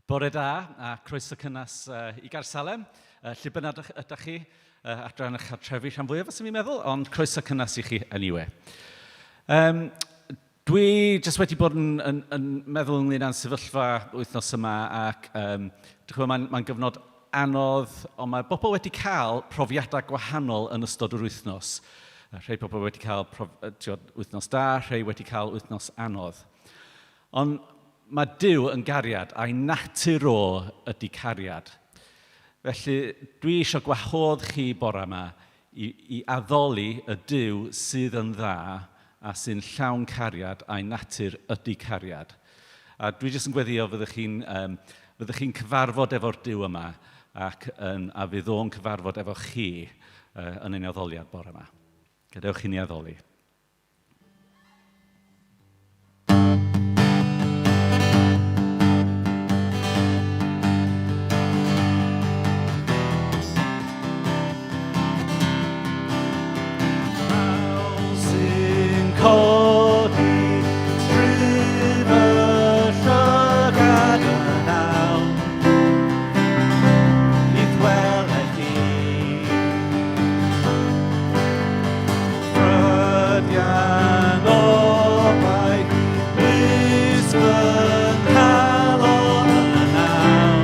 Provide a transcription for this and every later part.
Bore da a croeso cynnes i Gaersalem, lle bynnag ydych chi, adra yn eich cartrefi rhan fwyaf fyswn i'n meddwl, ond croeso cynnes i chi anyway. Dwi jyst wedi bod yn, yn, yn meddwl ynglyn â'n sefyllfa wythnos yma ac mae'n mae gyfnod anodd, ond mae bobl wedi cael profiadau gwahanol yn ystod yr wythnos. Rhai pobl wedi cael prof, tiod, wythnos da, rhai wedi cael wythnos anodd. Ond mae Duw yn gariad, a'i natur o ydy cariad. Felly, dwi eisiau gwahodd chi bore yma i, i addoli y Duw sydd yn dda a sy'n llawn cariad, a'i natur ydy cariad. A dwi jyst yn gweddio fyddwch chi'n um, fyddwch chi'n cyfarfod efo'r Duw yma ac yn, a fydd o'n cyfarfod efo chi yn ein addoliad bore yma. Gadewch i ni addoli. Codi trwy fy llygad yn awr I'th weled di. Ffrydian obaith, lys fy nghalon yn awr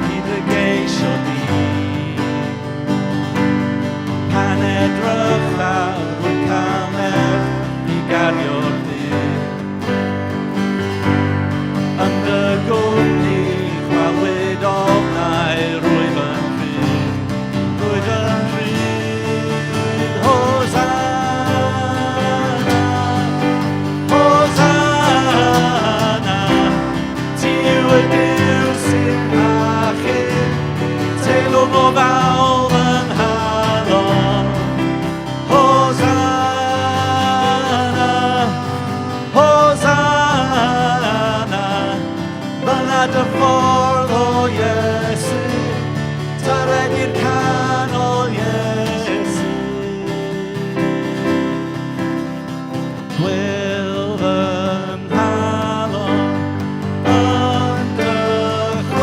I dy geisio di. Pan edrychaf, rwy'n cael nerth i gario'r dydd. Yn dy gwmni, chwalwyd ofnau, rwyf yn rhydd. Rwyf yn rhydd. Hosanna, Hosanna, ti yw y Duw sy'n achub, teilwng o fawl fy nghalon. Hosanna, Hosanna, myna dy ffordd o Iesu, tyred i'r canol Iesu. Gwyl fy nghalon yn dychwelyd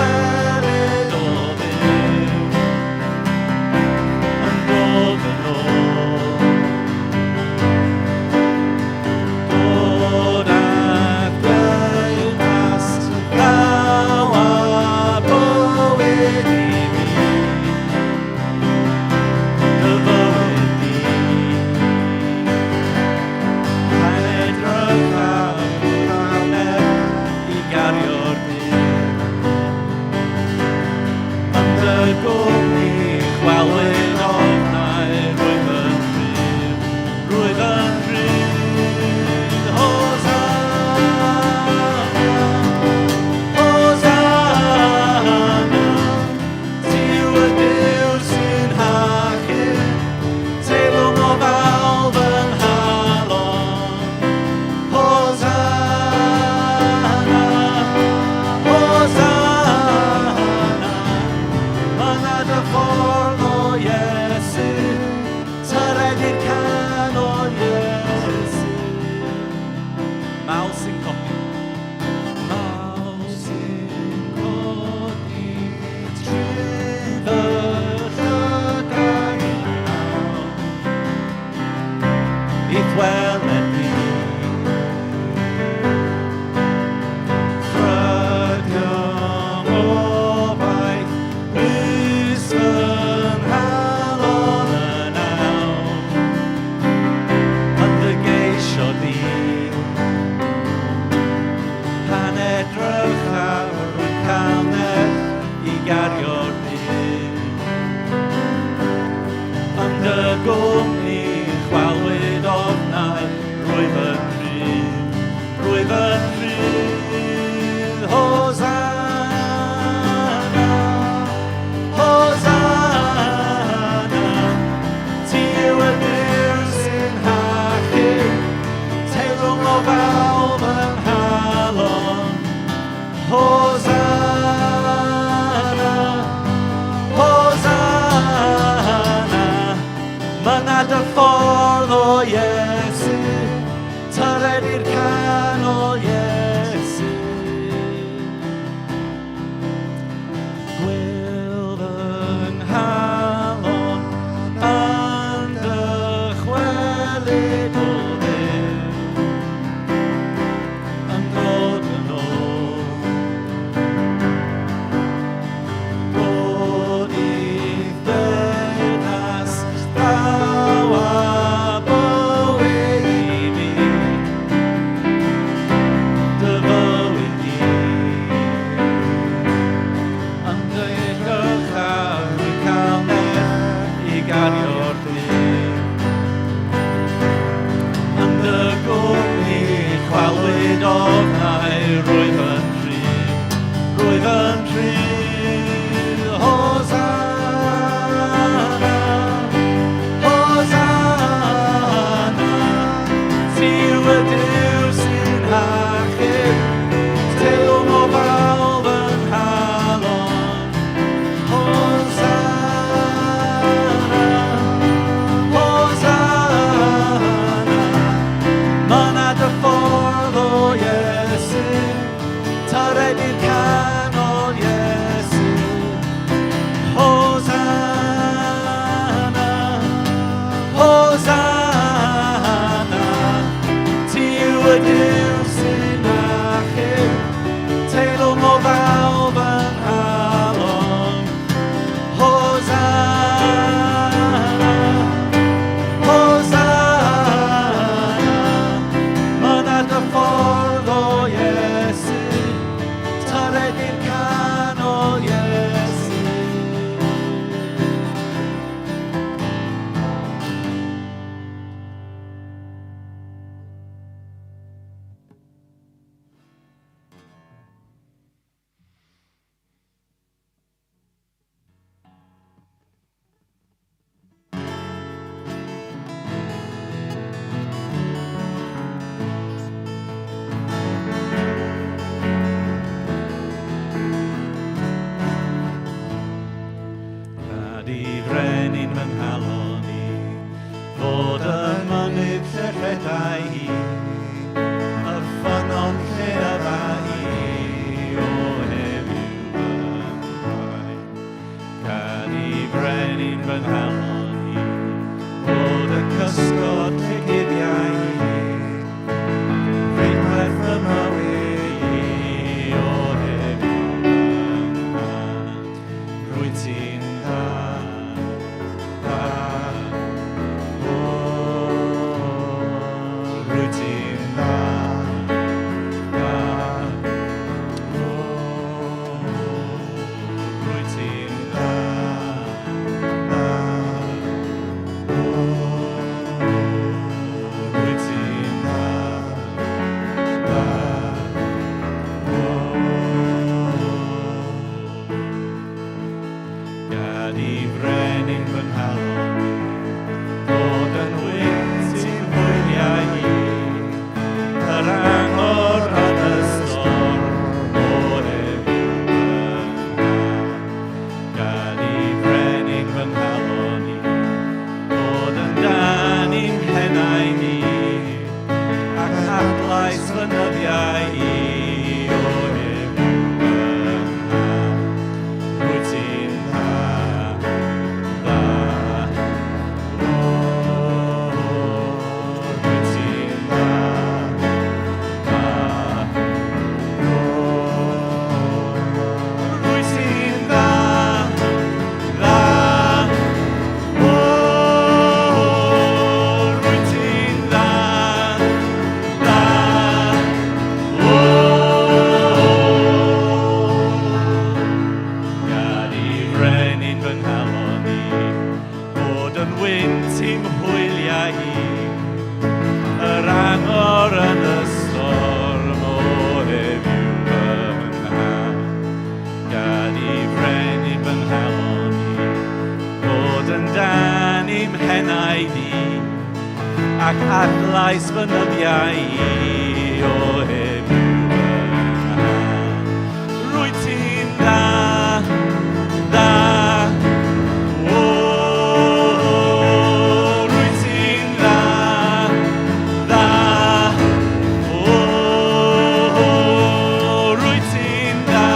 o Dduw, yn dod yn ôl. Dod â deyrnas ddaw â bywyd i mi, dy fywyd di. Pan edrychaf nerth i gario'r dydd, yn dy gwmni chwalwyd ofnau rwyf yn rhydd. Rwyf yn rhydd, Hosanna, Hosanna, ti yw y Duw sy'n hachub, teilwng o fawl fy nghalon. Hosanna, Hosanna, myna dy ffordd o Iesu, Tyred i'r canol Iesu. Mawl sy'n codi. Mawl sy'n codi trwy fy llygad i nawr. I'th weled di. Ffrydion obaith Rhys fy nghalon yn awr, yn dy geisio di. Pan edrychaf, rwy'n cael nerth i gario'r dydd. Yn dy gwmni, chwalwyd ofnau, rwyf yn rhydd, rwyf yn rhydd. Hosanna, Hosanna, ti yw y Duw sy'n hachub, teilwng o fawl fy nghalon. Hosanna, fy nghalon i, fod y cysgod lle cuddiau i, Pryd fy mywyd i, o ef yw fy nhad. Rwyt ti'n dda, dda, o, rwyt ti'n dda, dda, o, rwyt ti'n dda, dda, o, rwyt ti'n dda, dda, o. Gad i frenin fy nghalon i, fod yn wynt i'm hwyliau i, yr angor yn y storm, o ef yw fy nhad. Gad i frenin fy nghalon i, fod yn dân i'm henaid i, ac adlais fy nyddiau i, o ef yw fy nhad. Rwyt ti'n dda, dda, o, rwyt ti'n dda, dda, o, rwyt ti'n dda, dda, o, rwyt ti'n dda, dda, o. Gad i frenin fy nghalon i, fod yn wynt i'm hwyliau i, yr angor yn y storm, o ef yw fy nhad. Gad i frenin fy nghalon i, fod yn dân i'm henaid i, ac adlais fy nyddiau i, o ef yw fy nhad. Rwyt ti'n dda, dda, o, rwyt ti'n dda, dda, o, rwyt ti'n dda,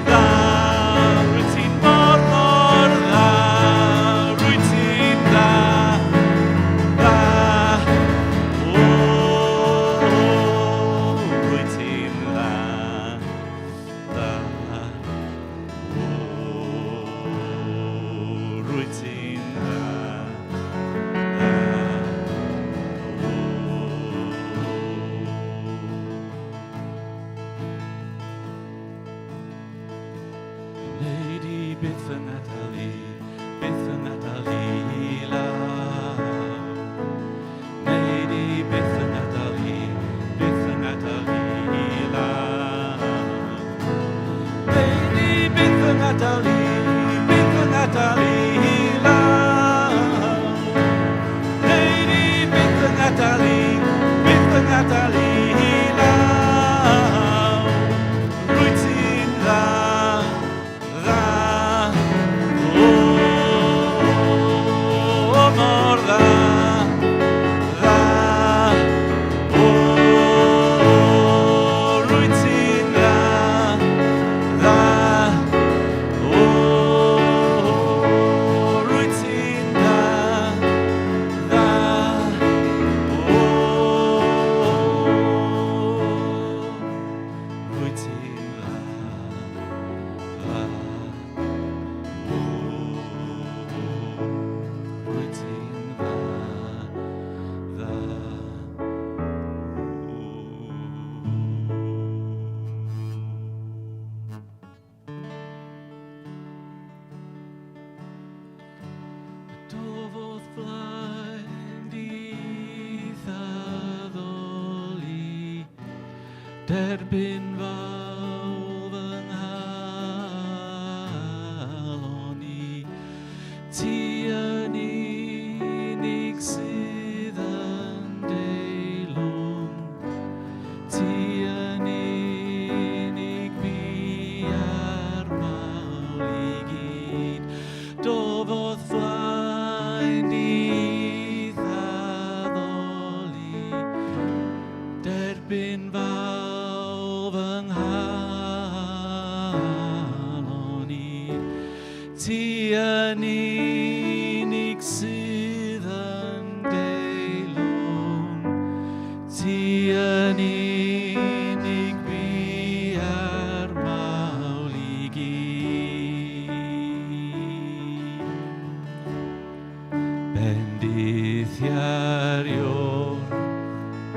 dda, rwyt ti'n mor, mor dda, rwyt ti'n dda, dda, o, rwyt ti'n dda, dda, o, rwyt ti'n dda, dda, o. Wnei di byth fy ngadael i, byth fy ngadael i lawr. Wnei di byth fy ngadael i, byth fy ngadael i lawr. Wnei di byth fy ngadael i, byth fy ngadael i lawr. Wnei di byth fy ngadael i, byth fy ngadael i lawr. Rwyt ti'n dda, dda, o, mor dda, dda, o, rwyt ti'n dda, dda, o, rwyt ti'n dda, dda, o, rwyt ti'n dda, dda, o, rwyt ti'n dda, dda, o. Dof o'th flaen di'th addoli, derbyn fawl fy nghalon i. Ti yn unig sydd yn deilwng, ti yn unig bia'r mawl i gyd. Dof o'th flaen di'th addoli, derbyn fawl fy nghalon i. Ti yn yn unig sydd yn deilwng, ti yn unig bia'r mawl i gyd. Bendithiar Ior,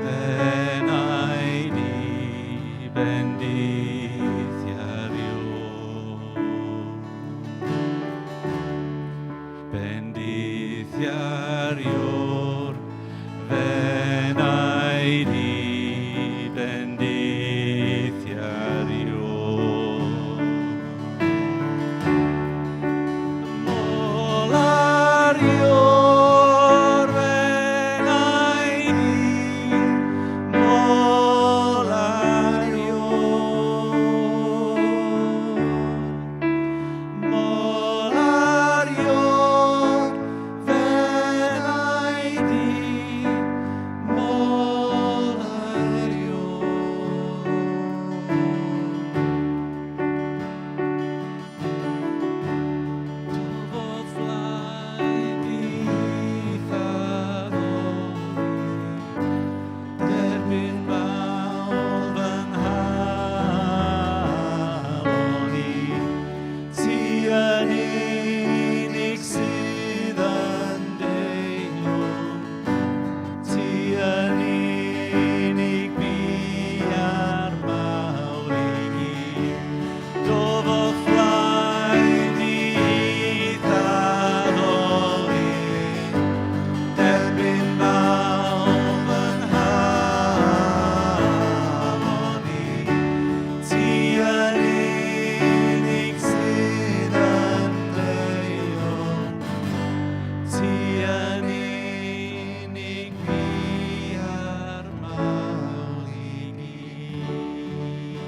fenaid i, bendithiar Ior. Bendithiar Ior, fenaid i, bendithiar Ior. Molar Ior, fenaid i, molar Ior. Molar Ior, fenaid i, molar Ior. Dofodd flaen i'th addoli, derbyn mawl fy nghalon i. Ti yn unig sydd yn deilwng, ti yn unig bia'r mawl i gyd. Dofodd flaen i'th addoli, derbyn mawl fy nghalon i. Ti yn unig sydd yn deilwng, ti yn unig bia'r mawl i gyd.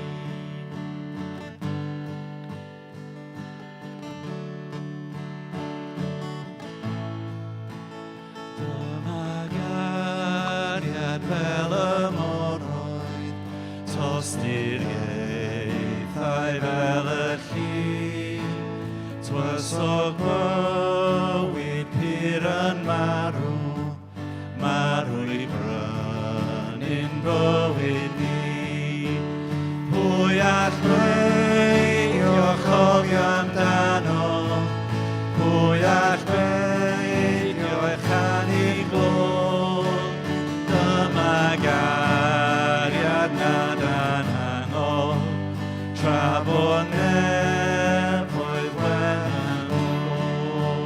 Dyma gariad fel y moroedd, tosturiaethau fel y llun, tywysog bywyd pur yn marw, marw i brynu'n bywyd ni. Pwy all beidio chofio amdano? Pwy all beidio ei chanu glod? Dyma gariad nad anangol, tra bo nefoedd wen yn ôl.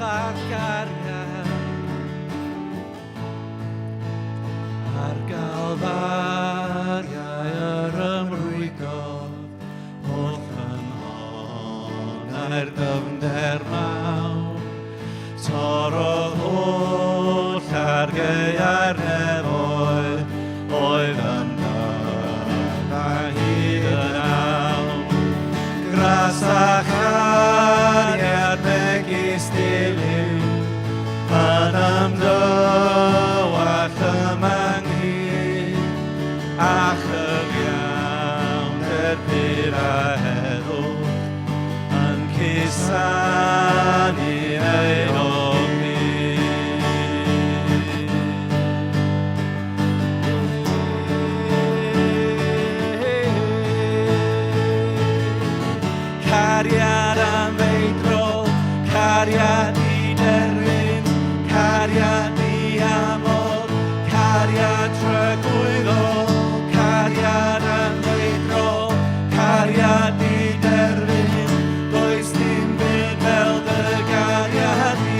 Fach gariad ar galfariau yr ymrwygodd, holl ffynhonnau'r dyfnder mawr. Torrodd holl argaeau'r nefoedd, oedd yn dda hyd yn awr. Gras a chariad megis dilyw, yn ymdywallt yma ynghyd, a chyfiawnder pur a heddwch yn cusanu ei ognydd. Cariad anfeidrol, cariad diderfyn, cariad diamod, cariad tragwyddol, cariad anfeidrol, cariad diderfyn, does dim byd fel dy gariad di.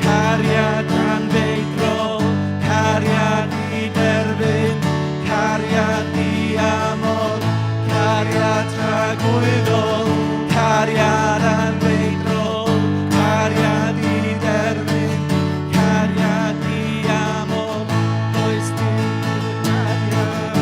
Cariad anfeidrol, cariad diderfyn, cariad diamod, cariad tragwyddol, cariad anfeidrol, cariad diderfyn, cariad diamod, does dim byd cariad.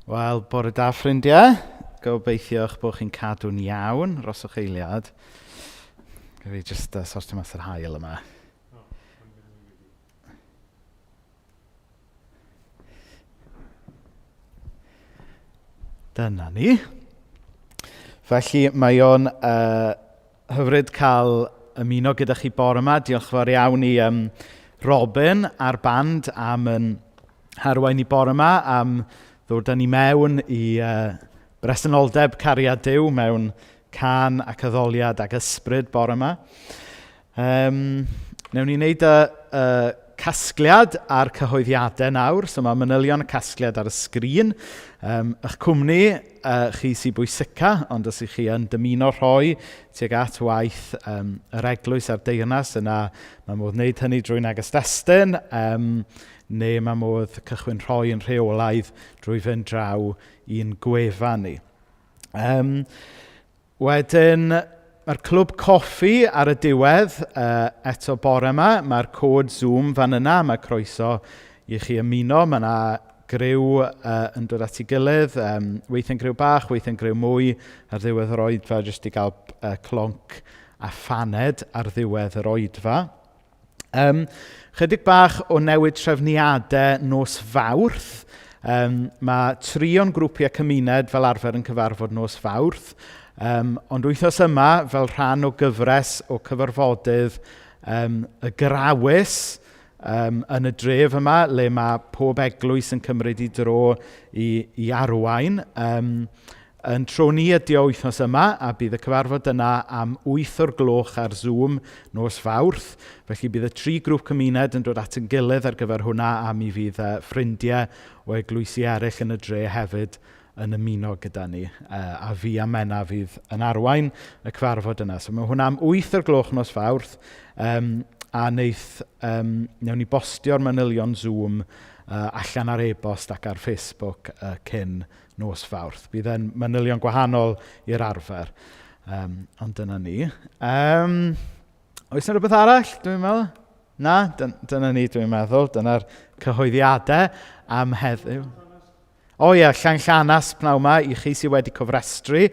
Wel, bore da ffrindiau. Gobeithio eich bod chi'n cadw'n iawn, roswch eiliad. Fi jyst sortio mas yr haul yma. Dyna ni. Felly mae o'n hyfryd cael ymuno gyda chi bore yma. Diolch yn fawr iawn i Robin a'r band am yn harwain i bore yma, am ddod â ni mewn i bresenoldeb cariad Duw mewn cân ac addoliad ac ysbryd bore yma. Newn ni wneud y casgliad a'r cyhoeddiadau nawr. So mae manylion y casgliad ar y sgrin. Eich cwmni chi sy'n bwysica, ond os ych chi yn dymuno rhoi tuag at waith yr eglwys a'r deyrnas, yna mae modd wneud hynny drwy neges destun, neu mae modd cychwyn rhoi yn rheolaidd drwy fynd draw i'n gwefan ni. Wedyn, mae'r clwb coffi ar y diwedd eto bore yma. Mae'r cod Zoom fan yna, mae croeso i chi ymuno. Mae yna griw yn dod at ei gilydd, weithiau'n griw bach, weithiau'n griw mwy ar ddiwedd yr oedfa, jyst i gael clonc a phaned ar ddiwedd yr oedfa. Chydig bach o newid trefniadau nos Fawrth. Mae tri o'n grwpiau cymuned fel arfer yn cyfarfod nos Fawrth, ond wythnos yma, fel rhan o gyfres o cyfarfodydd y Grawys yn y dref yma, le mae pob eglwys yn cymryd ei dro i arwain, yn tro ni ydi o wythnos yma, a bydd y cyfarfod yna am 8 o'r gloch ar Zoom nos Fawrth. Felly bydd y tri grŵp cymuned yn dod at ein gilydd ar gyfer hwnna, a mi fydd ffrindiau o eglwysi eraill yn y dre hefyd yn ymuno gyda ni, a fi a Menna fydd yn arwain y cyfarfod yna. So mae hwnna am 8 o'r gloch nos Fawrth, a newn ni bostio'r manylion Zoom allan ar e-bost ac ar Facebook cyn nos Fawrth. Bydd e'n manylion gwahanol i'r arfer, ond dyna ni. Oes yna rhywbeth arall, dwi'n meddwl? Na, dyna ni, dwi'n meddwl. Dyna'r cyhoeddiadau am heddiw. O ie, Llanllanas pnawn 'ma i chi sydd wedi cofrestru.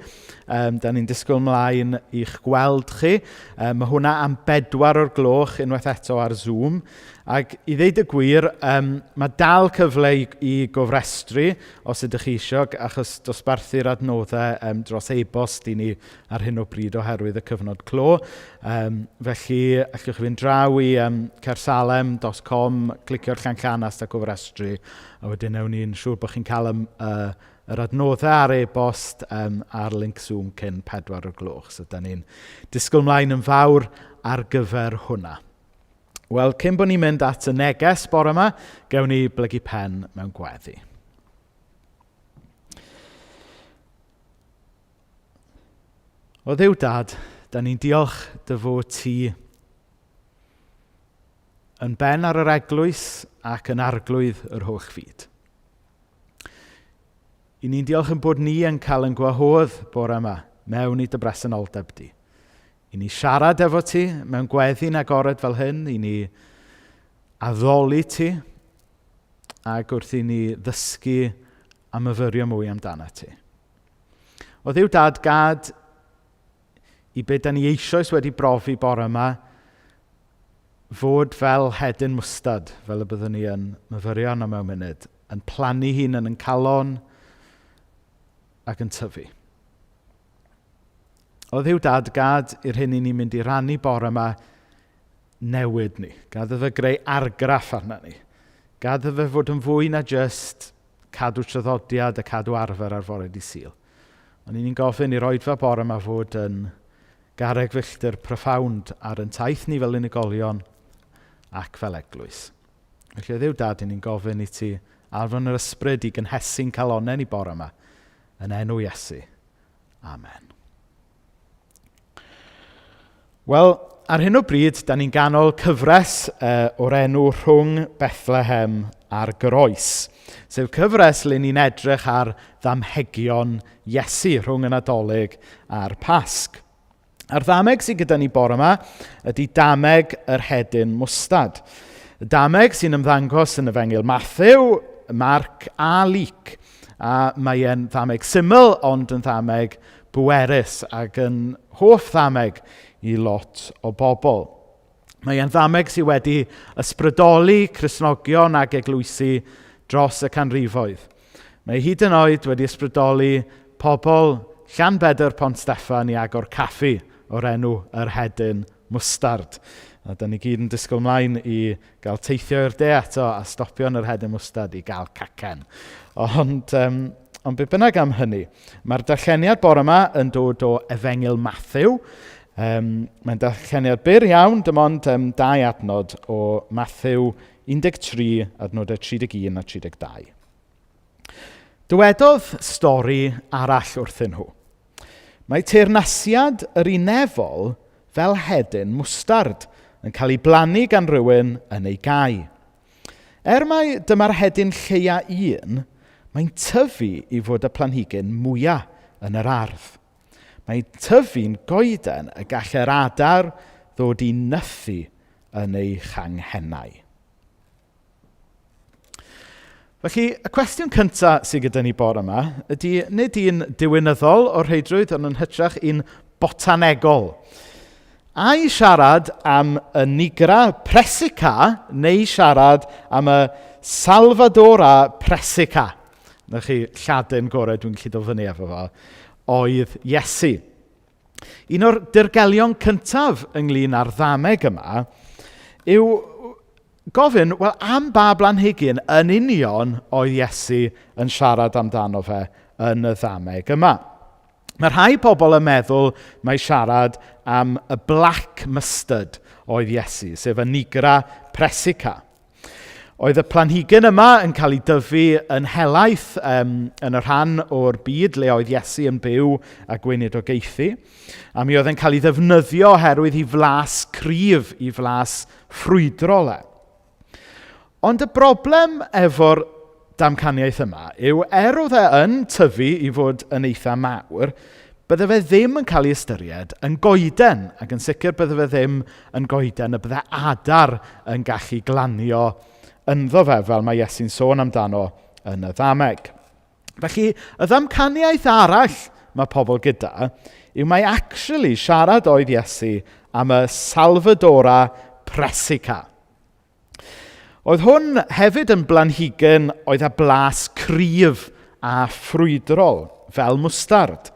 Da ni'n disgwyl mlaen i'ch gweld chi. Mae hwnna am 4 o'r gloch unwaith eto ar Zoom. Ac i ddeud y gwir, mae dal cyfle i gofrestru os ydych chi isio, achos dosbarthu'r adnoddau dros e-bost i ni ar hyn o bryd oherwydd y cyfnod clo. Felly, allwch chi fynd draw i caersalem dot com, clicio'r Llanllanas a gofrestru, a wedyn newn ni'n siŵr bod chi'n cael yr adnoddau ar e-bost a'r link Zoom cyn 4 o'r gloch. So, da ni'n disgwyl mlaen yn fawr ar gyfer hwnna. Wel, cyn bod ni'n mynd at y neges bore yma, gewn ni blygu pen mewn gweddi. O Dduw Dad, da ni'n diolch dy fod ti yn ben ar yr eglwys ac yn arglwydd yr holl fyd. I ni'n diolch yn bod ni yn cael yn gwahodd bore yma mewn i dy bresenoldeb di. I ni siarad efo ti mewn gweddi'n agored fel hyn, i ni addoli ti, ac wrth i ni ddysgu a myfyrio mwy amdano ti. O Dduw Dad, gad i be da ni eisoes wedi brofi bore yma fod fel hedyn mwstad, fel y byddwn ni yn myfyrio arno mewn munud, yn plannu hun yn ein calon ac yn tyfu. O Dduw Dad, gad i'r hyn i ni'n mynd i rannu bore yma newid ni. Gad iddo fe greu argraff arna ni. Gad iddo fe fod yn fwy na jyst cadw traddodiad a cadw arfer ar fore dydd Sul. Ond ni'n gofyn i'r oedfa bore yma fod yn garreg filltir profound ar ein taith ni fel unigolion ac fel eglwys. Felly, Dduw Dad, ni'n gofyn i ti anfon yr ysbryd i gynhesu'n calonnau ni bore yma, yn enw Iesu. Amen. Wel, ar hyn o bryd, da ni'n ganol cyfres o'r enw Rhwng Bethlehem a'r Groes. Sef cyfres le ni'n edrych ar ddamhegion Iesu rhwng y Nadolig a'r Pasg. A'r ddameg sydd gyda ni bore yma ydy dameg yr hedyn mwstad. Y dameg sy'n ymddangos yn Efengyl Mathew, Marc a Luc. A mae e'n ddameg syml, ond yn ddameg bwerus ac yn hoff ddameg i lot o bobl. Mae e'n ddameg sydd wedi ysbrydoli Cristnogion ac eglwysi dros y canrifoedd. Mae hyd yn oed wedi ysbrydoli pobl Llanbedr Pont Steffan i agor caffi o'r enw Yr Hedyn Mwstard. A da ni gyd yn disgwyl mlaen i gael teithio i'r de eto a stopio yn yr Hedyn Mwstard i gael cacen. Ond, um, ond be bynnag am hynny, mae'r darlleniad bore yma yn dod o Efengyl Matthew. Um, mae'n darlleniad byr iawn, dim ond um, dau adnod o Matthew 13, adnodau 31 a 32. Dywedodd stori arall wrthyn nhw. Mae teyrnasiad yr unefol fel hedyn mwstard yn cael ei blannu gan rywun yn ei gae. Er mai dyma'r hedyn lleia un, mae'n tyfu i fod y planhigyn mwya yn yr ardd. Mae'n tyfu'n goeden y gall yr adar ddod i nythu yn ei changhennau. Felly, y cwestiwn cyntaf sydd gyda ni bore yma ydy nid un diwinyddol o'r rheidrwydd, ond yn hytrach un botanegol. Ai siarad am y Nigra Presica neu siarad am y Salvadora Presica? Na chi, Lladin gorau dwi'n gallu dod fyny efo fo, oedd Iesu. Un o'r dirgelion cyntaf ynglyn â'r ddameg yma yw gofyn, wel, am ba blanhigyn yn union oedd Iesu yn siarad amdano fe yn y ddameg yma? Mae rhai pobl yn meddwl mai siarad am y black mustard oedd Iesu, sef y Nigra presica. Oedd y planhigyn yma yn cael ei dyfu yn helaeth um, yn y rhan o'r byd le oedd Iesu yn byw a gweinidogaethu. A mi oedd e'n cael ei ddefnyddio oherwydd i flas cryf, i flas ffrwydrol e. Ond y broblem efo'r damcaniaeth yma yw er oedd e yn tyfu i fod yn eitha mawr, bydde fe ddim yn cael ei ystyried yn goeden, ac yn sicr bydde fe ddim yn goeden y bydde adar yn gallu glanio ynddo fe, fel mae Iesu'n sôn amdano yn y ddameg. Felly, y ddamcaniaeth arall mae pobl gyda yw mae actually siarad oedd Iesu am y Salvadora Presica. Oedd hwn hefyd yn blanhigyn oedd â blas cryf a ffrwydrol, fel mwstard.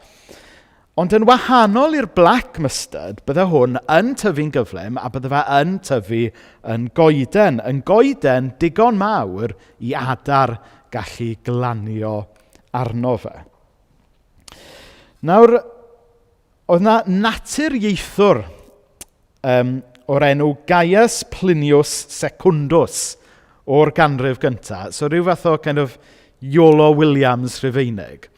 Ond yn wahanol i'r black mustard, bydde hwn yn tyfu'n gyflym a bydde fe yn tyfu yn goeden, yn goeden digon mawr i adar gallu glanio arno fe. Nawr, oedd na naturiaethwr um, o'r enw Gaius Plinius Secundus o'r ganrif gyntaf. So rhyw fath o kind of Iolo Williams Rhufeinig.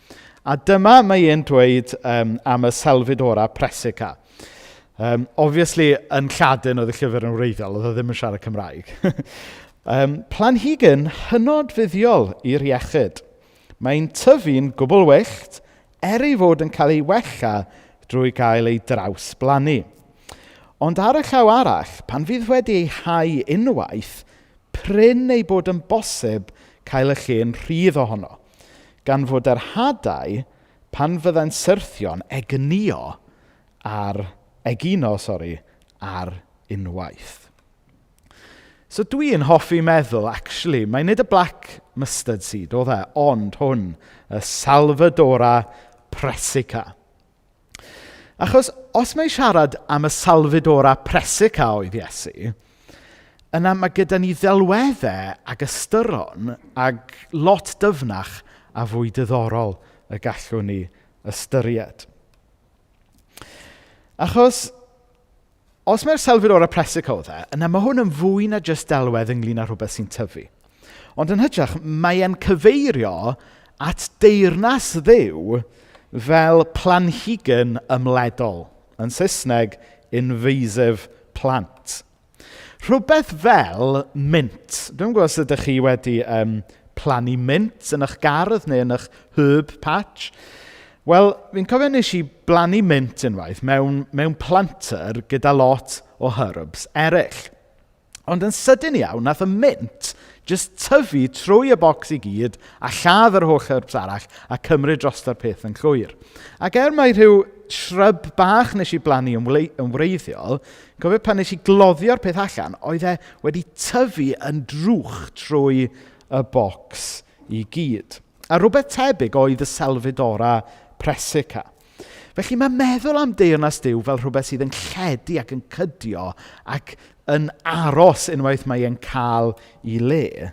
A dyma mae e'n dweud um, am y Salvadora Presica. Um, obviously, yn Lladin oedd y llyfr yn wreiddiol, oedd o ddim yn siarad Cymraeg. um, planhigyn hynod fuddiol i'r iechyd. Mae'n tyfu'n gwbl wyllt, er ei fod yn cael ei wella drwy gael ei drawsblannu. Ond ar y llaw arall, pan fydd wedi ei hau unwaith, prin ei bod yn bosib cael y lle'n rhydd ohono, gan fod yr hadau, pan fyddai'n syrthio'n egnïo ar, egino, sori, ar unwaith. So dwi'n hoffi meddwl, actually, mae nid y black mustard seed oedd e, ond hwn, y Salvadora Presica. Achos os mae siarad am y Salvadora Presica oedd Iesu, yna mae gyda ni ddelweddau ag ystyron ag lot dyfnach a fwy diddorol y gallwn ni ystyried. Achos os mae'r Salvadora Presica oedd e, yna mae hwn yn fwy na jyst delwedd ynglyn â rhywbeth sy'n tyfu. Ond yn hytrach, mae e'n cyfeirio at deyrnas Dduw fel planhigyn ymledol. Yn Saesneg, invasive plant. Rhywbeth fel mint. Dwi'n gwybod os ydych chi wedi um, plannu mint yn eich gardd neu yn eich herb patch. Wel, fi'n cofio nes i blannu mint unwaith mewn, mewn planter gyda lot o herbs eraill. Ond yn sydyn iawn, nath y mint Jyst tyfu trwy y bocs i gyd a lladd yr holl herbs arall a cymryd drosto'r peth yn llwyr. Ac er mai rhyw shrub bach nes i blannu yn, yn wreiddiol, cofio pan nes i gloddio'r peth allan, oedd e wedi tyfu yn drwch trwy y bocs i gyd. A rhywbeth tebyg oedd y Salvadora Presica. Felly mae meddwl am deyrnas Duw fel rhywbeth sydd yn lledu ac yn cydio ac yn aros unwaith mae e'n cael ei le,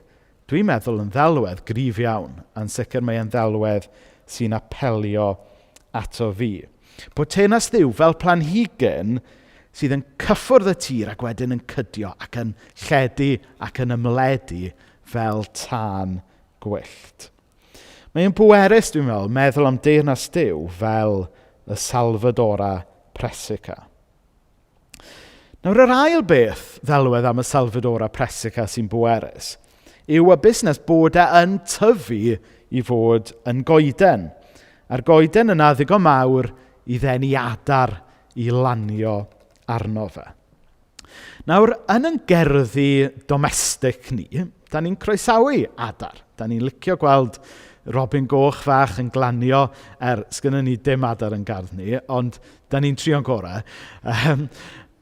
dwi'n meddwl yn ddelwedd gryf iawn, a'n sicr mae e'n ddelwedd sy'n apelio ato fi. Bod teyrnas Dduw fel planhigyn sydd yn cyffwrdd y tir ac wedyn yn cydio ac yn lledu ac yn ymledu fel tân gwyllt. Mae'n bwerus, dwi'n meddwl, meddwl am deyrnas Duw fel y Salvadora Presica. Nawr, yr ail beth ddelwedd am y Salvadora Presica sy'n bwerus yw y busnes bod e yn tyfu i fod yn goeden. A'r goeden yna ddigon mawr i ddenu adar i lanio arno fe. Nawr, yn ein gerddi domestig ni, da ni'n croesawu adar. Da ni'n licio gweld robin goch fach yn glanio, sgynnon ni dim adar yn gardd ni, ond da ni'n trio'n gorau.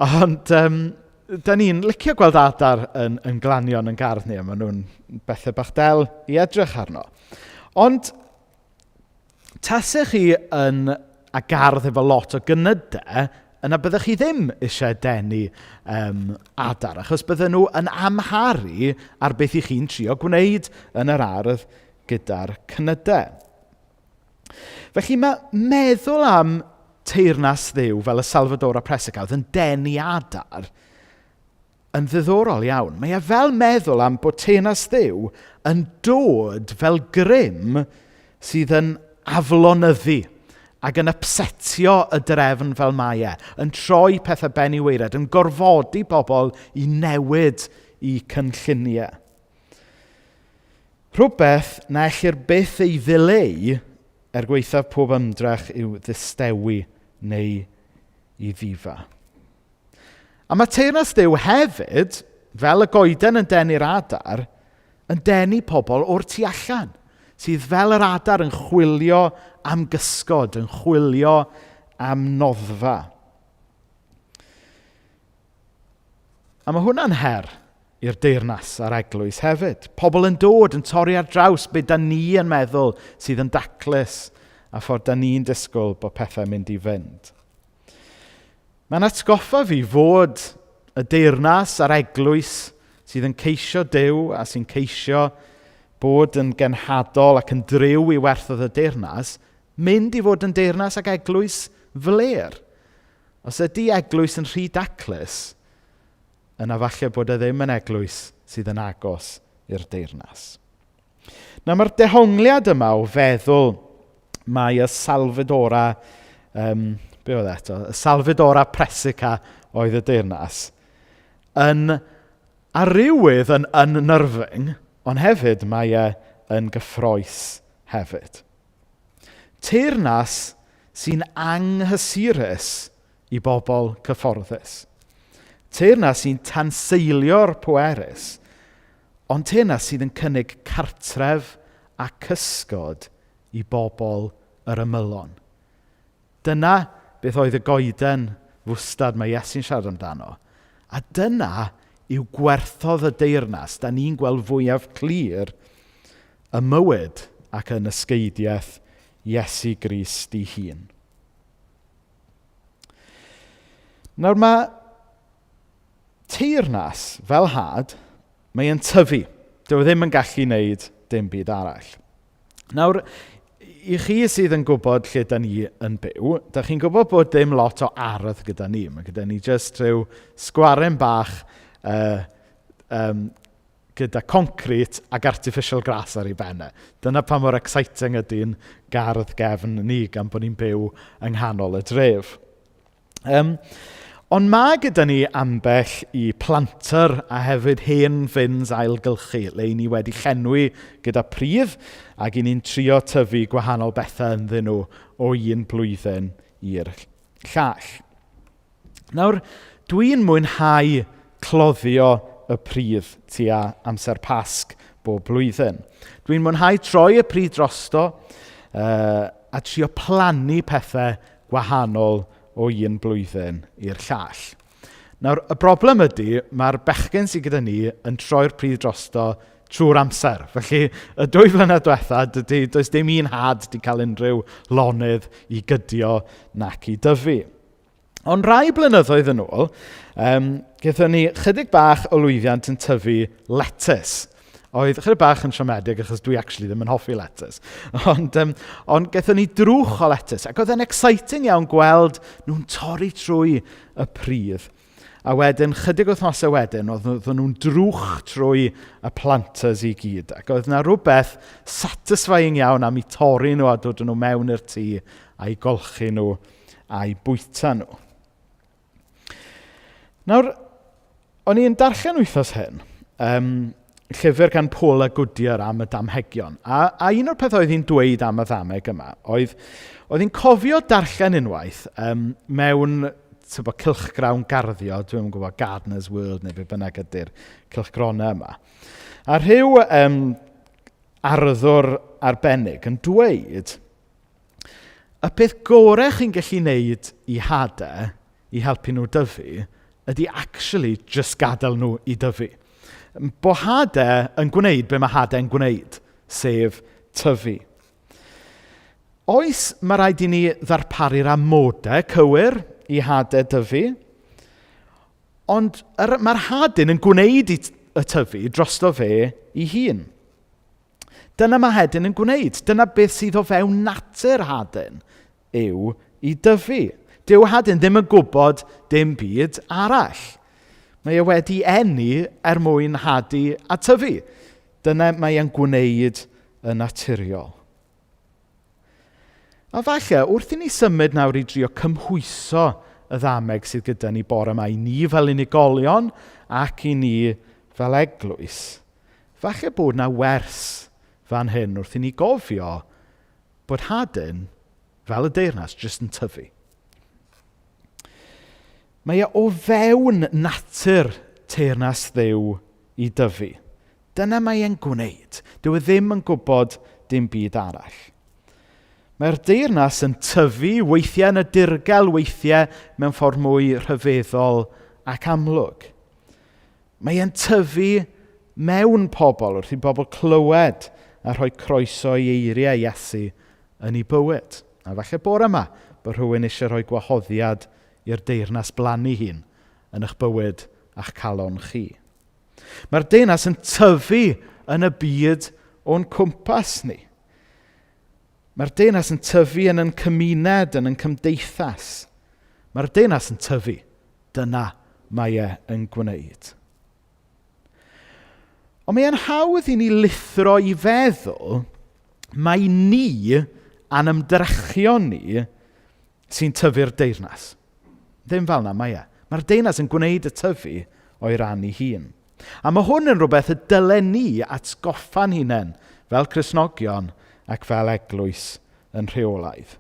Ond da ni'n licio gweld adar yn, yn glanio yn gardd ni, a maen nhw'n bethau bach del i edrych arno. Ond tasech chi yn a gardd efo lot o gynydau, yna byddech chi ddim eisiau denu adar, achos bydden nhw yn amharu ar beth i chi'n trio gwneud yn yr ardd gyda'r cnydau. Felly mae meddwl am teyrnas Dduw fel y Salvadora Presica oedd yn denu adar yn ddiddorol iawn. Mae e fel meddwl am bod teyrnas Dduw yn dod fel grym sydd yn aflonyddu ac yn upsetio y drefn fel mae e, yn troi pethau ben i waered, yn gorfodi pobl i newid eu cynlluniau. Rhywbeth na ellir byth ei ddileu er gwaethaf pob ymdrech i'w ddistewi neu i ddifa. A mae teyrnas Duw hefyd, fel y goeden yn denu'r adar, yn denu pobl o'r tu allan, sydd fel yr adar yn chwilio am gysgod, yn chwilio am noddfa. A mae hwnna'n her i'r deyrnas a'r eglwys hefyd. Pobl yn dod yn torri ar draws be da ni yn meddwl sydd yn daclus a ffordd da ni'n disgwyl bod pethau'n mynd i fynd. Mae'n atgoffa fi fod y deyrnas a'r eglwys sydd yn ceisio Duw a sy'n ceisio bod yn genhadol ac yn driw i werthoedd y deyrnas, mynd i fod yn deyrnas ac eglwys flêr. Os ydy eglwys yn rhy daclus, yna falle bod e ddim yn eglwys sydd yn agos i'r deyrnas. Nawr mae'r dehongliad yma o feddwl mae y Salvadora, be oedd e eto? Y Salvadora Presica oedd y deyrnas, yn ar rywydd yn unnerving, ond hefyd mae e yn gyffrous hefyd. Teyrnas sy'n anghysurus i bobl cyfforddus. Teyrnas sy'n tanseilio'r pwerus, ond teyrnas sydd yn cynnig cartref a cysgod i bobl yr ymylon. Dyna beth oedd y goeden fwstad mae Iesu'n siarad amdano. A dyna yw gwerthoedd y deyrnas da ni'n gweld fwyaf clir y mywyd ac yn ysgeidiaeth Iesu Grist ei hun. Nawr mae teyrnas fel had, mae e'n tyfu. Dyw e ddim yn gallu wneud dim byd arall. Nawr, i chi sydd yn gwybod lle da ni yn byw, da chi'n gwybod bod dim lot o ardd gyda ni. Mae gyda ni jyst rhyw sgwaren bach gyda concrit ac artificial grass ar ei ben e. Dyna pa mor exciting ydy'n gardd gefn ni gan bod ni'n byw yng nghanol y dref. Ond mae gyda ni ambell i planter a hefyd hen fins ailgylchu, le i ni wedi llenwi gyda pridd ac i ni'n trio tyfu gwahanol bethau ynddyn nhw o un blwyddyn i'r llall. Nawr, dwi'n mwynhau cloddio y pridd tua amser Pasg. bob blwyddyn. Dwi'n mwynhau troi y pridd drosto a trio plannu pethau gwahanol o un blwyddyn i'r llall. Nawr, y broblem ydy, mae'r bechgyn sydd gyda ni yn troi'r pridd drosto trwy'r amser. Felly, y 2 flynedd diwetha, does dim un had 'di cael unrhyw lonydd i gydio nac i dyfu. Ond rai blynyddoedd yn ôl, gaethon ni chydig bach o lwyddiant yn tyfu letys. Oedd chydig bach yn siomedig achos dwi actually ddim yn hoffi letys. Ond gaethon ni drwch o letys ac oedd e'n exciting iawn gweld nhw'n torri trwy y pridd. A wedyn, chydig wythnosau wedyn, oedden nhw'n drwch trwy y planters i gyd. Ac oedd yna rhywbeth satisfying iawn am eu torri nhw a dod nhw mewn i'r tŷ a'i golchi nhw a'i bwyta nhw. Nawr, o'n i'n darllen wythnos hyn, llyfr gan Paula Goodyear am y damhegion. A un o'r pethau oedd hi'n dweud am y ddameg yma, oedd hi'n cofio darllen unwaith mewn cylchgrawn garddio, dwi'm yn gwybod, Gardener's World neu be bynnag ydy'r cylchgronau yma. A rhyw arddwr arbennig yn dweud, y peth gorau chi'n gallu wneud i hadau i helpu nhw dyfu ydy actually just gadael nhw i dyfu. Bo hadau yn gwneud be mae hadau'n gwneud, sef tyfu. Oes mae rhaid i ni ddarparu'r amodau cywir i hadau dyfu, ond mae'r hadyn yn gwneud y tyfu drosto fe ei hun. Dyna mae hedyn yn gwneud. Dyna beth sydd o fewn natur hadyn yw i dyfu. Dyw hadyn ddim yn gwybod dim byd arall. Mae e wedi eni er mwyn hadu a tyfu. Dyna mae e'n gwneud yn naturiol. A falle, wrth i ni symud nawr i drio cymhwyso y ddameg sydd gyda ni bore yma, i ni fel unigolion ac i ni fel eglwys, falle bod na wers fan hyn wrth i ni gofio bod hadyn, fel y deyrnas, jyst yn tyfu. Mae e o fewn natur teyrnas Dduw i dyfu. Dyna mae e'n gwneud. Dyw e ddim yn gwybod dim byd arall. Mae'r deyrnas yn tyfu weithiau yn y dirgel, weithiau mewn ffordd mwy rhyfeddol ac amlwg. Mae e'n tyfu mewn pobl wrth i bobl clywed a rhoi croeso i eiriau Iesu yn ei bywyd. A falle bore yma bod rhywun eisiau rhoi gwahoddiad i'r deyrnas blannu hun yn eich bywyd a'ch calon chi. Mae'r deyrnas yn tyfu yn y byd o'n cwmpas ni. Mae'r deyrnas yn tyfu yn ein cymuned, yn ein cymdeithas. Mae'r deyrnas yn tyfu. Dyna mae e yn gwneud. Ond mae e'n hawdd i ni lithro i feddwl mai ni a'n ymdrechion ni sy'n tyfu'r deyrnas. Ddim fel 'na mae e. Mae'r deyrnas yn gwneud y tyfu o'i ran ei hun. A mae hwn yn rhywbeth y dylen ni atgoffa'n hunain fel Cristnogion ac fel eglwys yn rheolaidd.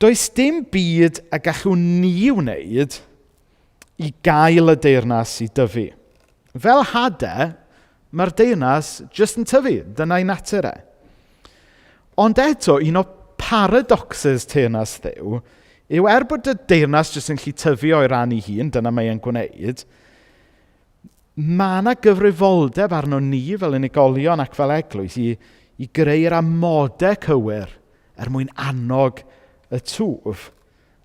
Does dim byd y gallwn ni wneud i gael y deyrnas i dyfu. Fel hadau, mae'r deyrnas jyst yn tyfu. Dyna'i natur e. Ond eto, un o paradoxes teyrnas Dduw yw er bod y deyrnas jyst yn gallu tyfu o'i ran ei hun, dyna mae e'n gwneud, mae yna gyfrifoldeb arno ni fel unigolion ac fel eglwys i greu'r amodau cywir er mwyn annog y twf,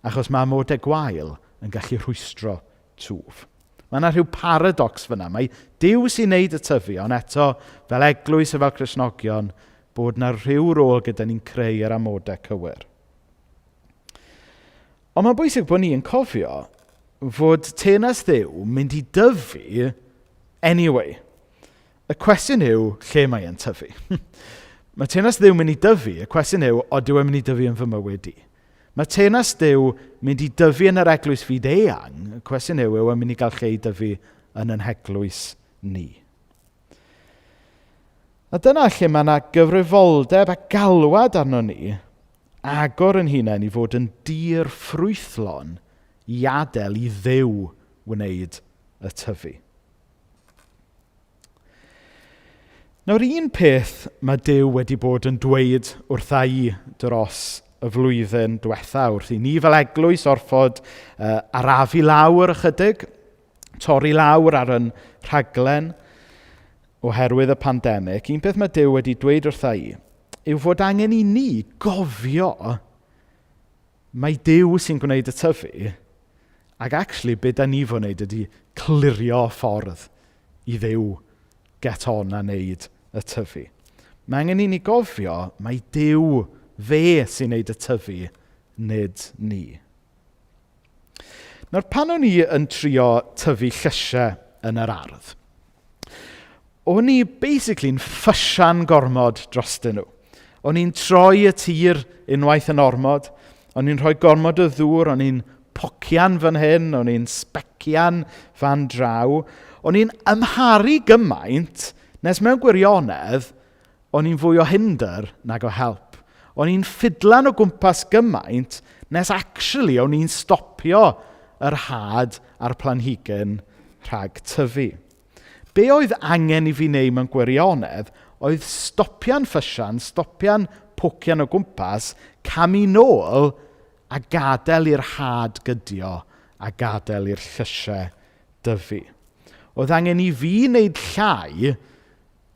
achos mae amodau gwael yn gallu rhwystro twf. Mae yna rhyw paradox fyna. Mae Duw sy'n neud y tyfu, ond eto, fel eglwys a fel Cristnogion, bod yna rhyw rôl gyda ni'n creu yr amodau cywir. Ond mae'n bwysig bod ni'n cofio fod teyrnas Dduw mynd i dyfu anyway. Y cwestiwn yw, lle mae e'n tyfu? Mae teyrnas Dduw mynd i dyfu, y cwestiwn yw, odyw e'n mynd i dyfu yn fy mywyd i? Mae teyrnas Duw mynd i dyfu yn yr eglwys fyd-eang, y cwestiwn yw, yw e'n mynd i gael lle i dyfu yn ein heglwys ni? A dyna lle mae yna gyfrifoldeb a galwad arno ni, agor yn hunain i fod yn dir ffrwythlon i adael i Dduw wneud y tyfu. Nawr, un peth mae Duw wedi bod yn dweud wrtha i dros y flwyddyn diwetha, wrth i ni fel eglwys orfod arafu lawr ychydig, torri lawr ar yn rhaglen oherwydd y pandemig, un peth mae Duw wedi dweud wrtha i yw fod angen i ni gofio mai Duw sy'n gwneud y tyfu, ac actually be da ni fod wneud ydy clirio ffordd i Dduw get on a wneud y tyfu. Mae angen i ni gofio mai Duw fe sy'n wneud y tyfu, nid ni. Nawr, pan o'n i yn trio tyfu llysiau yn yr ardd, o'n i basically'n ffysian gormod drostyn nhw. O'n i'n troi y tir unwaith yn ormod, o'n i'n rhoi gormod o ddŵr, o'n i'n pocian fan hyn, o'n i'n sbecian fan draw. O'n i'n amharu gymaint nes mewn gwirionedd, o'n i'n fwy o hinder nag o help. O'n i'n ffidlan o gwmpas gymaint nes actually o'n i'n stopio yr had a'r planhigyn rhag tyfu. Be oedd angen i fi wneud mewn gwirionedd oedd stopian ffysian, stopian pocian o gwmpas, camu nôl a gadael i'r had gydio a gadael i'r llysiau dyfu. Oedd angen i fi wneud llai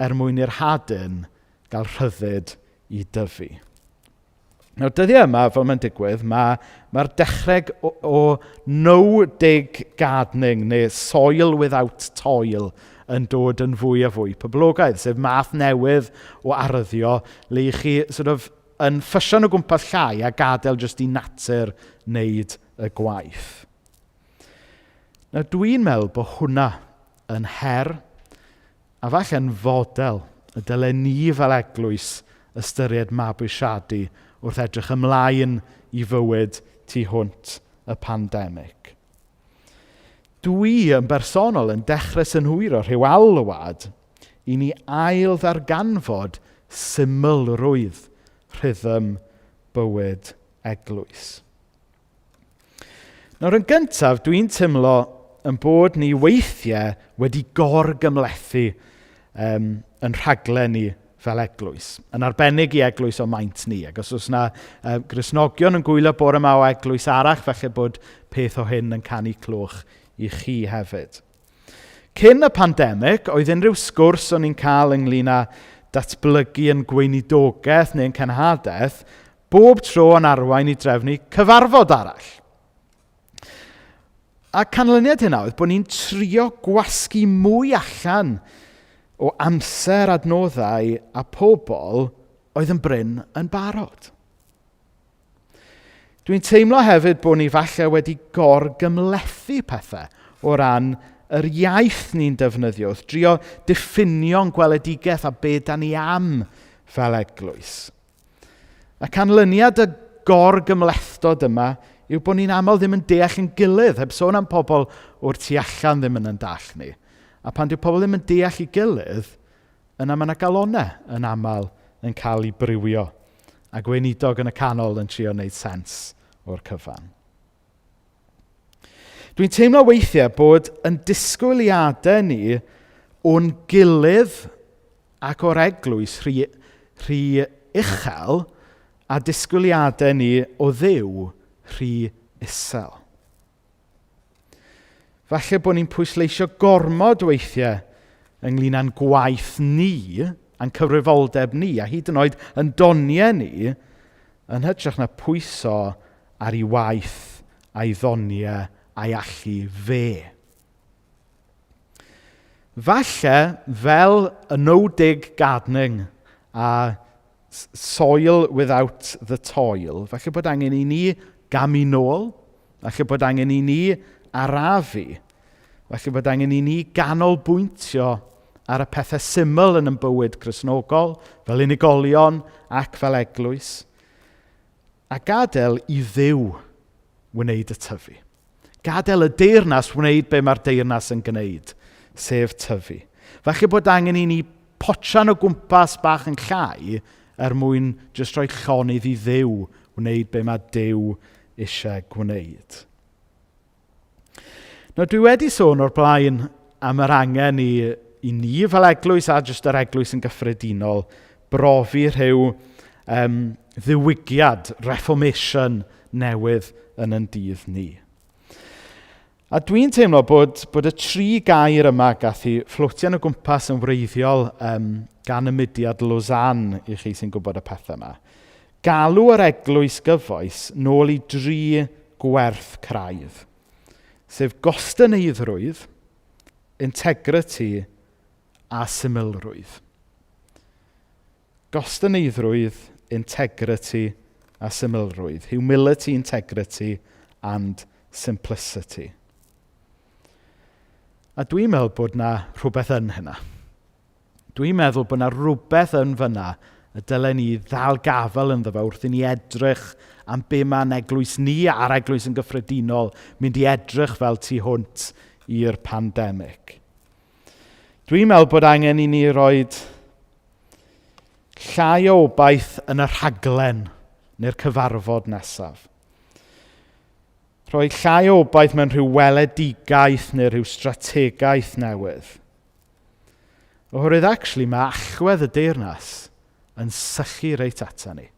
er mwyn i'r hadyn gael rhyddid i dyfu. Nawr, dyddiau yma, fel mae'n digwydd, mae'r dechreg o no-dig gardening neu soil without toil yn dod yn fwy a fwy poblogaidd, sef math newydd o arddio le i chi sort of, yn ffysian o gwmpas llai a gadael jyst i natur wneud y gwaith. Nawr, dwi'n meddwl bod hwnna yn her a falle'n fodel y dylen ni fel eglwys ystyried mabwysiadu wrth edrych ymlaen i fywyd tu hwnt y pandemig. Dwi yn bersonol yn dechrau synhwyro rhyw alwad i ni ail ddarganfod symlrwydd rhythm bywyd eglwys. Nawr yn gyntaf, dwi'n teimlo yn bod ni weithiau wedi gorgymhlethu yn rhaglen ni fel eglwys. Yn arbennig i eglwys o maint ni. Ac os oes yna Gristnogion yn gwylio bore yma o eglwys arall, falle bod peth o hyn yn canu clwch i chi hefyd. Cyn y pandemig, oedd unrhyw sgwrs o'n i'n cael ynglyn â datblygu yn gweinidogaeth neu'n cenhadaeth, bob tro yn arwain i drefnu cyfarfod arall. A canlyniad hynna oedd bod ni'n trio gwasgu mwy allan o amser, adnoddau a pobl oedd yn brin yn barod. Dwi'n teimlo hefyd bod ni falle wedi gorgymhlethu pethau o ran yr iaith ni'n defnyddio, wrth drio diffinio'n gweledigaeth a be da ni am fel eglwys. A canlyniad y gorgymhlethdod yma yw bod ni'n aml ddim yn deall yn gilydd, heb sôn am pobl o'r tu allan ddim yn dallt ni. A pan dyw pobl ddim yn deall ei gilydd, yna mae yna galonau yn aml yn cael eu briwio. A gweinidog yn y canol yn trio wneud sens o'r cyfan. Dwi'n teimlo weithiau bod yn disgwyliadau ni o'n gilydd ac o'r eglwys rhy uchel a disgwyliadau ni o Dduw rhy isel. Falle bod ni'n pwysleisio gormod weithiau ynglyn â'n gwaith ni, a'n cyfrifoldeb ni, a hyd yn oed yn doniau ni, yn hytrach na pwyso ar ei waith a'i ddoniau a'i allu fe. Falle, fel y no-dig gardening a soil without the toil, falle bod angen i ni gamu nôl, falle bod angen i ni arafu, falle bod angen i ni ganolbwyntio ar y pethau syml yn ein bywyd Cristnogol, fel unigolion ac fel eglwys, a gadael i Dduw wneud y tyfu. Gadael y deyrnas wneud be mae'r deyrnas yn gwneud, sef tyfu. Falle bod angen i ni potsian o gwmpas bach yn llai er mwyn jyst rhoi llonydd i Dduw wneud be mae Duw eisiau gwneud. Nawr, dwi wedi sôn o'r blaen am yr angen i i ni fel eglwys a jyst yr eglwys yn gyffredinol brofi rhyw um, ddiwygiad, reformation newydd yn yn dydd ni. A dwi'n teimlo bod, bod y tri gair yma gath i fflwtian o gwmpas yn wreiddiol um, gan y mudiad Lausanne i chi sy'n gwybod y pethau yma. Galw yr eglwys gyfoes nôl i dri gwerth craidd, sef gostyneiddrwydd, integrity a symlrwydd. Gostyneiddrwydd, integrity a symlrwydd. Humility, integrity and simplicity. A dwi'n meddwl bod na rhywbeth yn hynna. Dwi'n meddwl bod na rhywbeth yn fyna y dylen ni ddal gafael ynddo fe wrth i ni edrych am be mae'n eglwys ni a'r eglwys yn gyffredinol mynd i edrych fel tu hwnt i'r pandemig. Dwi'n meddwl bod angen i ni roed llai o obaith yn y rhaglen neu'r cyfarfod nesaf. Rhoi llai o obaith mewn rhyw weledigaeth neu rhyw strategaeth newydd. Oherwydd actually mae allwedd y deyrnas yn sychu reit ata ni.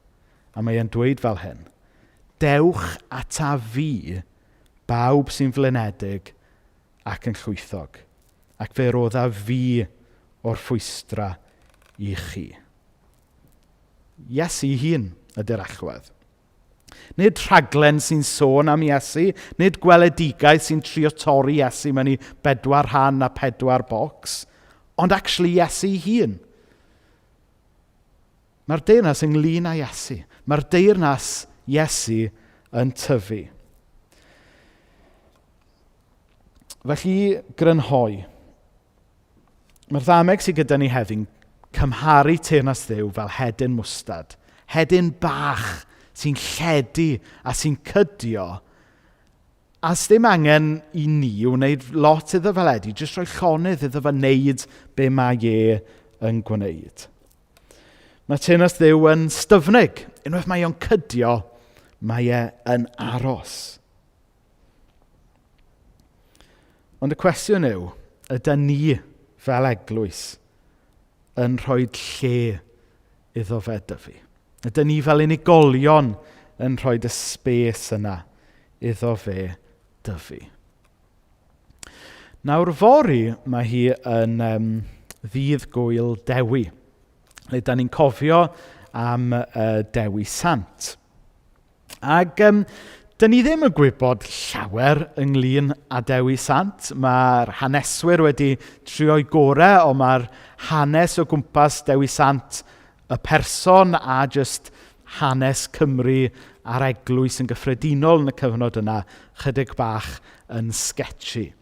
A mae e'n dweud fel hyn. Dewch ata fi, bawb sy'n flinedig ac yn llwythog, ac fe rodda fi o'r ffwystra i chi. Iesu hun ydy'r allwedd. Nid rhaglen sy'n sôn am Iesu, nid gweledigaeth sy'n trio torri Iesu mewn i bedwar rhan a pedwar bocs, ond actually Iesu hun. Mae'r deyrnas ynglyn â Iesu. Mae'r deyrnas Iesu yn tyfu. Felly, grynhoi. Mae'r ddameg sydd gyda ni heddi'n cymharu teyrnas Dduw fel hedyn mwstad. Hedyn bach sy'n lledu a sy'n cydio. A sdim angen i ni wneud lot iddo fel Eddie, jyst rhoi llonydd iddo fe wneud be mae e yn gwneud. Mae teyrnas Dduw yn styfnig. Unwaith mae o'n cydio, mae e yn aros. Ond y cwestiwn yw, ydy ni fel eglwys yn rhoi lle iddo fe dyfu? Ydy ni fel unigolion yn rhoi y space yna iddo fe dyfu? Nawr fory mae hi yn um, ddydd gwyl Dewi. Le da ni'n cofio am uh, Dewi Sant. Ac um, dyn ni ddim yn gwybod llawer ynglyn â Dewi Sant. Mae'r haneswyr wedi trio'i gorau, ond mae'r hanes o gwmpas Dewi Sant y person a jyst hanes Cymru a'r eglwys yn gyffredinol yn y cyfnod yna chydig bach yn sketchy.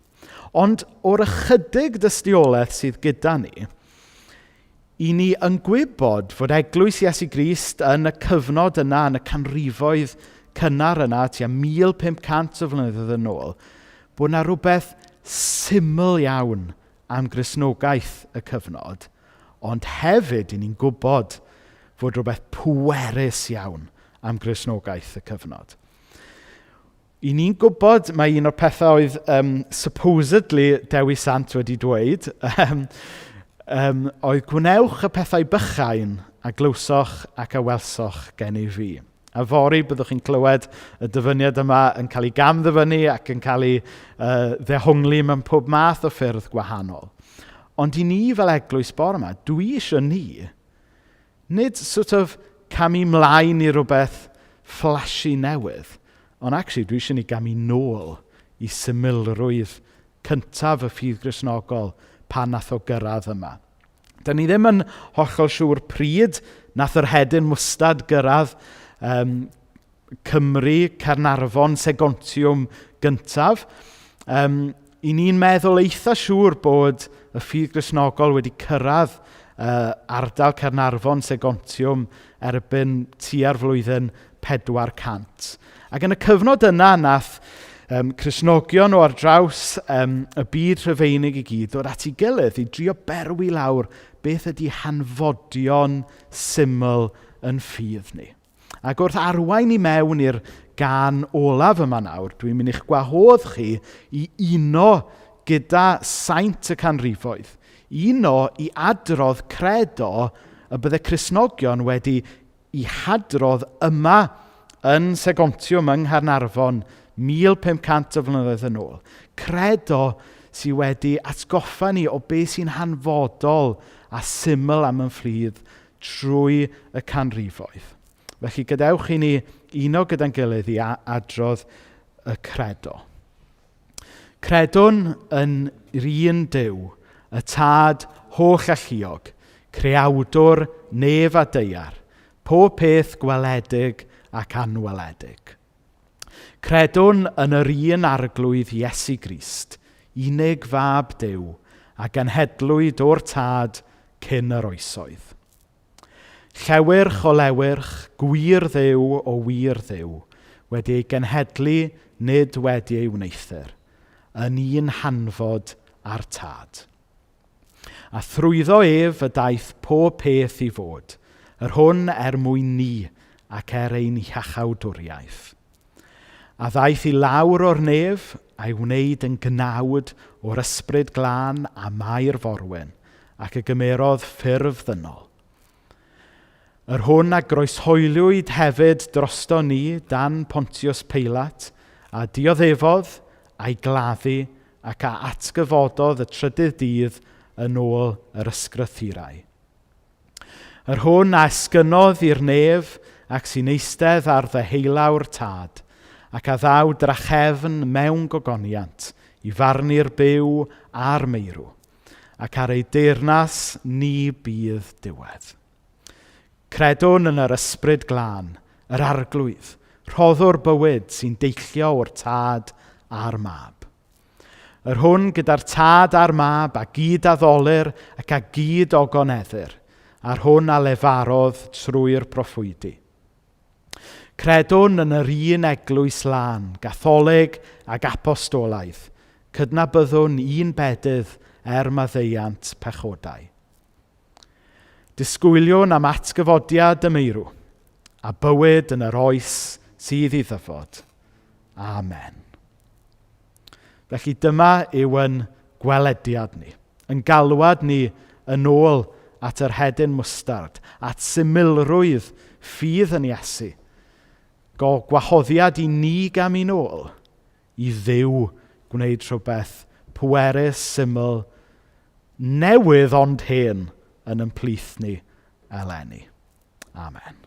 Ond o'r ychydig dystiolaeth sydd gyda ni, i ni yn gwybod fod eglwys Iesu Grist yn y cyfnod yna, yn y canrifoedd cynnar yna, tua 1500 o flynyddoedd yn ôl, bod yna rhywbeth syml iawn am Gristnogaeth y cyfnod, ond hefyd i ni'n gwybod fod rhywbeth pwerus iawn am Gristnogaeth y cyfnod. I ni'n gwybod mae un o'r pethau oedd um, supposedly Dewi Sant wedi dweud, um, um, oedd gwnewch y pethau bychain a glywsoch ac a welsoch gen i fi. A fory byddwch chi'n clywed y dyfyniad yma yn cael ei gamddyfynnu ac yn cael ei uh, ddehongli mewn pob math o ffyrdd gwahanol. Ond i ni fel eglwys bore yma, dwi eisiau ni, nid sort of camu mlaen i rhywbeth flashy newydd, ond actually dwi eisiau ni gamu nôl i symlrwydd cyntaf y ffydd Gristnogol pan nath o gyrraedd yma. Da ni ddim yn hollol siŵr pryd nath yr hedyn mwstad gyrraedd um, Cymru, Caernarfon, Segontiwm gyntaf. Um, I ni'n meddwl eitha siŵr bod y ffydd Gristnogol wedi cyrraedd uh, ardal Caernarfon, Segontiwm erbyn tua'r flwyddyn 400. Ac yn y cyfnod yna nath um, Cristnogion o ar draws um, y byd Rhufeinig i gyd ddod at ei gilydd i drio berwi lawr beth ydy hanfodion syml yn ffydd ni. Ac wrth arwain i mewn i'r gan olaf yma nawr, dwi'n mynd i'ch gwahodd chi i uno gyda saint y canrifoedd, Uno i adrodd credo y bydde Cristnogion wedi i hadrodd yma yn Segontiwm yng Nghaernarfon 1500 o flynyddoedd yn ôl. Credo sydd wedi atgoffa ni o beth sy'n hanfodol a syml am yn fflydd trwy y canrifoedd. Felly gadewch i ni uno gyda'n gilydd i adrodd y credo. Credwn yn yr un Duw, y Tad holl alluog, creawdwr nef a daear, pob peth gweledig ac anweledig. Credwn yn yr un arglwydd Iesu Grist, unig fab Duw, a genhedlwyd o'r Tad cyn yr oesoedd. Llewyrch o lewyrch, gwir Dduw o wir Dduw, wedi ei genhedlu nid wedi ei wneuthur, yn un hanfod â'r Tad. A thrwyddo ef y daeth pob peth i fod, yr hwn er mwyn ni ac er ein hiachawdwriaeth. A ddaeth i lawr o'r nef a'i wneud yn gnawd o'r ysbryd glân a Mair Forwyn, ac y gymerodd ffurf ddynol. Yr hwn a groeshoeliwyd hefyd drosto ni dan Pontius Peilat, a dioddefodd, a'i gladdu, ac a atgyfododd y trydydd dydd yn ôl yr ysgrythurau. Yr hwn a esgynodd i'r nef ac sy'n eistedd ar ddeheulaw'r Tad, ac a ddaw drachefn mewn gogoniant i farnu'r byw a'r meirw, ac ar ei deyrnas ni bydd diwedd. Credwn yn yr Ysbryd Glân, yr Arglwydd, rhoddwr bywyd sy'n deillio o'r Tad a'r Mab. Yr hwn gyda'r Tad a'r Mab a gyd addolir ac a gyd ogoneddir, a'r hwn a lefarodd trwy'r proffwydi. Credwn yn yr un eglwys lân, gatholig ac apostolaidd, cydnabyddwn un bedydd er maddeuant pechodau. Disgwyliwn am atgyfodiad y meirw, a bywyd yn yr oes sydd i ddyfod. Amen. Felly dyma yw yn gwelediad ni, yn galwad ni yn ôl at yr hedyn mwstard, at symlrwydd ffydd yn Iesu. Go gwahoddiad i ni gamu'n ôl i Dduw gwneud rhywbeth pwerus, syml, newydd ond hen yn ymplith ni eleni. Amen.